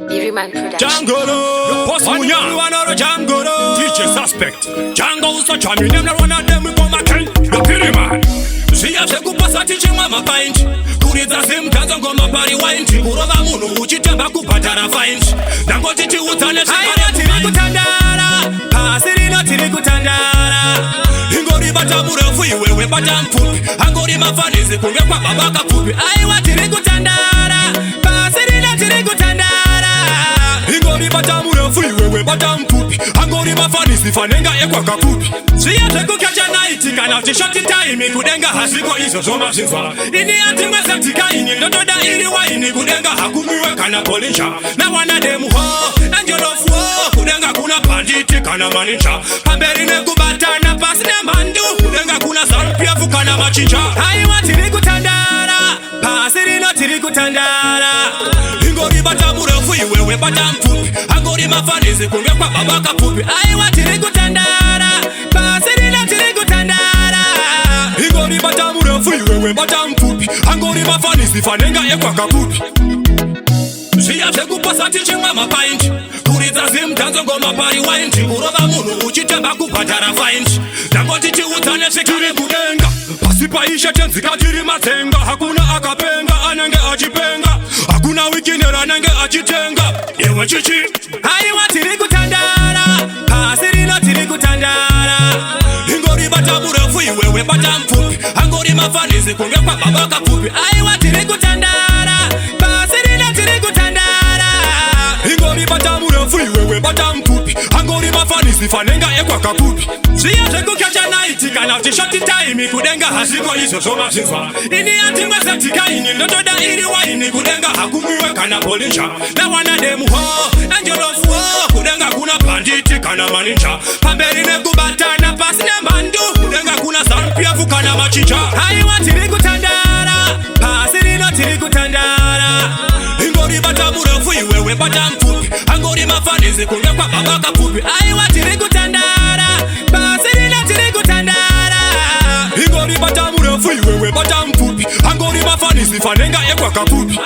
Everyman Production. Jangolo, Boss Munya. Wanoro Jangolo, DJ Suspect. Jango usachami them run them we come again. The Piri Man. Zviya zvekupasa tichimwa mapainti, kuridza zimtanzo ngoma pari waindi, kurova munhu uchitamba, kubhadhara faindi. Ndangoti tiudzane zvekare, tiri kutandara pasi rino, tiri kutandara. Ingori bata murefu iwewe, bata mupfupi, angori mafanisi kunge kwababa kapfupi. Aiwa, tiri kutandara pasi rino, tiri kutandara. Ingori bata murefu iwewe, bata mupfupi, angori mafanisi fanenga ekwakapfupi. Zviya zvekukecha night kana kuti short time, kudenga hazviko izvozvo, mazvinzwa? Ini hatimwe setikai, ndotoda iri waini. Kudenga hakumwiwe kana polisha nawana demuho angelofuo. Kudenga kuna bhanditi kana maninja, pamberi nekubatana, pasi nemhandu. Kudenga kuna ZANU PF kana machinja. Aiwa, tiri kutandara pasi rino, tiri kutandara. Ingori bata murefu iwewe, bata mupfupi, angori mafanisi kunge kwababa kapfupi. Aiwa, tiri kutandara pasi rino, tiri kutandara. Ingori bata murefu iwewe, bata mupfupi, angori mafanisi fanenga ekwakapfupi. Zviya zvekupasa tichimwa mapainti, kuridza zimtanzo ngoma pari waindi, kurova munhu uchitamba, kubhadhara faindi. Ndangoti tiudzane zvikare, kudenga pasi paishe tenzika tiri madzenga. Hakuna akapenga anenge achipenga, hakuna Wicknell anenge achitenga iwe chichi. Aiwa, tiri kutandara pasi rino, tiri kutandara. Ingori bata murefu iwewe, bata mupfupi, angori mafanisi kunge kwababa kapfupi. Aiwa, tiri kutandara pasi rino, tiri kutandara. Ingori bata murefu iwewe, bata mupfupi, angori mafanisi fanenga ekwakapfupi. Zviya zvekukecha night kana kuti short time, kudenga hazviko izvozvo, mazvinzwa? Ini hatimwe setikai, ndotoda iri waini. Kudenga hakumwiwe kana polisha nawana demuho angelofuo. Kudenga kuna bhanditi kana maninja, pamberi nekubatana, pasi nemhandu. Kudenga kuna ZANU PF kana machinja. Aiwa, tiri kutandara pasi rino, tiri kutandara. Ingori bata murefu iwewe, bata mupfupi, angori mafanisi kunge kwababa kapfupi. Aiwa, tiri kutandara pasi rino, tiri kutandara. Ingori bata murefu iwewe, bata mupfupi, angori mafanisi fanenga ekwakapfupi.